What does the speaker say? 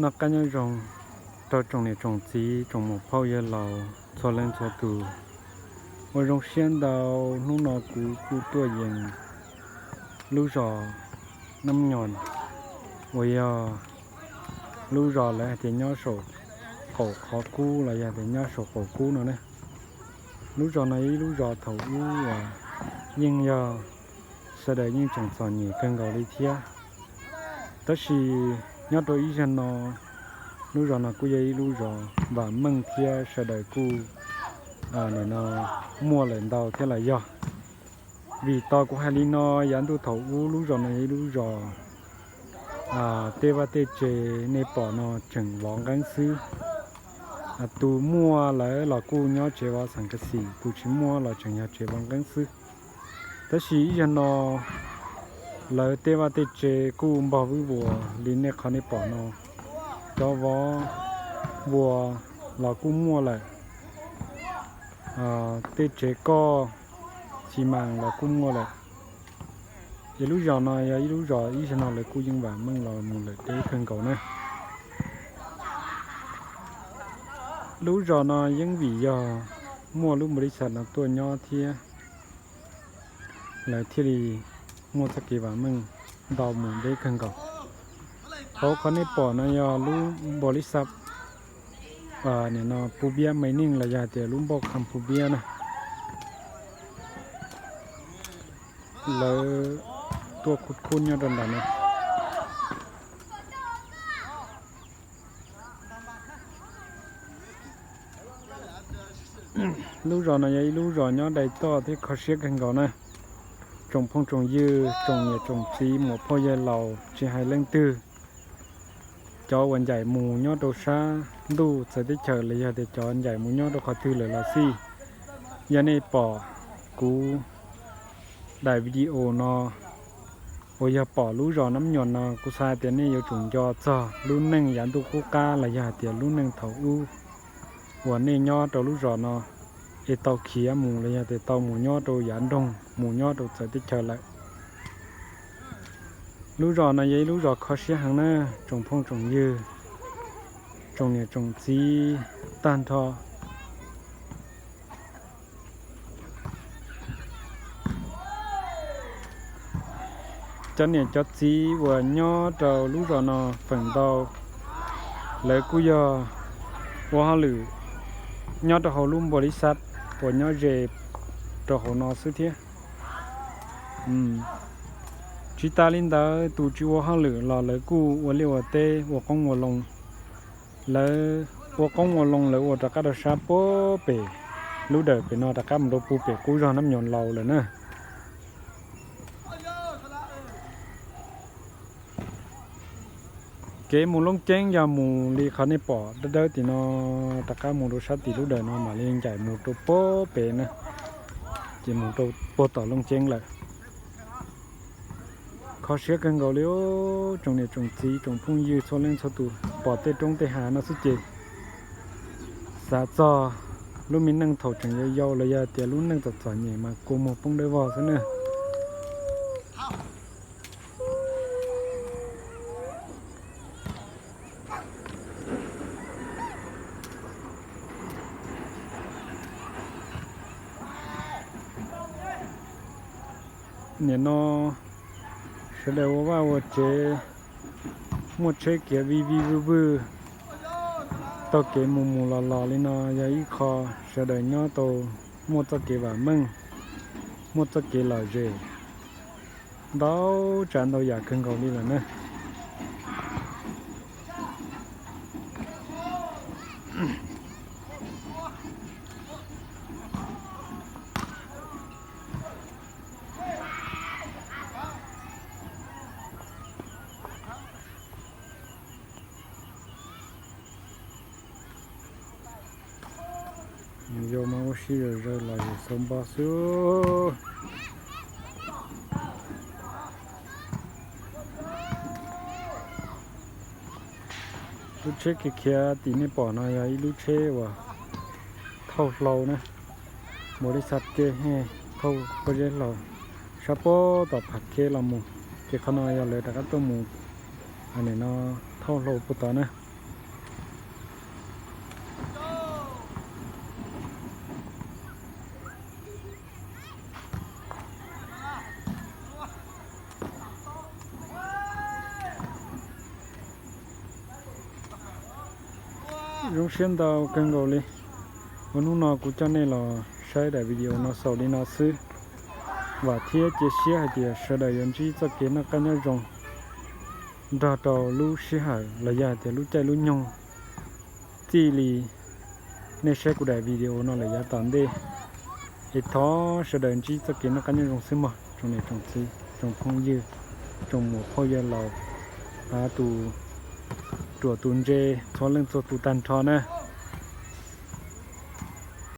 Noj qab nyob zoo rau tsoom niam tsoom txiv tsoom muam phauj yawg laus txhua leej txhua tus. Ua zoo siab ntau, hnub no kuv kuj tuaj yees lub zos Nab Nyos uas yog lub zos lawv hais tias nyob saum qaum qhov kub los yog tias nyob saum qaum kub no ne. Lub zos no yog ib lub zos thaum ub uas yeej yog sawv daws yeej tseem txom nyem kawg nkaus li thiab. Tab sis nyob rau ib zag no, lub zos no kuj yog ib lub zos vam meej thiab sawv daws kuj nim no muaj lawm ntau thiab los yog. Vim tos kuv hais li no, yav ntuj thaum ub lub zos no yog ib lub zos tej vaj tej tse nej pom no tseem vov nqeeb xwb. Tus muaj lawv los kuj nyob tsev vov xeem kas xim, tus tsis muaj los tseem yog tsev vov nqeeb xwb. Tab sis ib zag no lawv tej vaj tej tse kuj npog vwb vuas li nej qhov nej pom no. Cov vov vuas los kuj muaj lawm, tej tsev koj xi mas los kuj muaj lawm. Ces lub zos no yog ib lub zos ib zag no lawv kuj yeej vam meej los mus lawm deb kawg nkaus na. Lub zos no yeej vim yog muaj lub npaus lis xas no tuaj nyob thiab lawv thiaj li muaj txoj kev vam meej ntau mus deb kawg nkaus. Hauv qhov nej pom no yog lub npaus lis xas nim no Phu Npiab Maiv Neej los yog hais tias lub npauj kham Phu Npiab na. Lawv tuaj khub khub nyob rau ntawm no. Lub zos no yog ib lub zos nyob dai toj thiab kho siab kawg nkaus na. Tsoom phooj tsoom ywg, tsoom niam tsoom txiv, muam phauj yawg laus, tsis hais leej twg, cov uas ncaim mus nyob rau sab ntuj txawv teb chaws los yog tias cov ncaim mus nyob rau qhov twg lawm los xij, yog nej pom kuv daim video no uas yog pom lub zos Nab Nyos no, kuv xav hais tias nej yuav tsum nco txog lub neej yav ntuj qub qab los yog hais tias lub neej thaum ub uas nej nyob rau lub zos no es tau khiav mus los yog tias tau mus nyob rau yav nroog, mus nyob rau txawv teb chaws lawm. Lub zos no yog ib lub zos kho siab heev na, tsoom phooj tsoom ywg, tsoom niam tsoom txiv tag nrho. Cov niam cov txiv uas nyob rau lub zos no feem ntau lawv kuj yog ua hauj lwm nyob rau hauv lub npau li xab uas nyob ze rau hauv no xwb thiab. Tsis tas li ntawd, tus tsis ua hauj lwm los lawv kuj ua liaj ua teb ua qoob ua loo. Lawv ua qoob ua loo lawv ua rov qab rau sab puag pem, lub dawm pem no rov qab mus rau puag pem qub zog Nab Nyos Laus lawm na. Kev mus Looj Ceeb yog mus li qhov nej pom dawb dawb tim no, rov qab mus rau sab tim lub dawm no mam li ncaim mus rau puag pem na, ces mus rau puag tom Looj Ceeb lawm. Kho siab kawg nkaus li, tsoom niam tsoom txiv tsoom phooj ywg txhua leej txhua tus, pom tej roob tej hav no xwb ces xav txog lub me neej thaum tseem yau yau los yog tias lub neej txom txom nyem mas kua muag poob dawb vog xwb na. Nim no sawv daws ua vaj ua tsev, muaj tsheb kiav vij vij vwj vwj, taug kev mus mus los los li no yog ib qho sawv daws nyob tau muaj txoj kev vam meej, muaj txoj kev lom zem ntau tsav ntau yam kawg nkaus li lawm na. Mus yau mas ua si zawm zaws los yus xav npog xwb. Lub tsheb khiav khiav tim nej pom no yog ib lub tsheb uas thauj hlau na, npau li xab ke thauj pob zeb hlau sab puag tom Phav Kheb los mus, ces qhov no yog lawv rov qab tuaj mus nim no thauj hlau puag tod na. Zoo siab ntau kawg nkaus li uas hnub no kuv coj nej los saib daim video no xaus li no xwb. Vam thiab cia siab hais tias sawv daws yuav ntsib txoj kev noj qab nyob zoo nrog rau lub sij hawm los yog hais tias lub caij lub nyoog txij li nej saib kuv daim video no lawm yav tom ntej. Es thov sawv daws ntsib txoj kev noj qab nyob zoo xwb mog tsoom niam tsoom txiv tsoom phooj ywg, tsoom muam phauj yawg laus, tus ruam tus ntse, txhua leej txhua tus tag nrho na.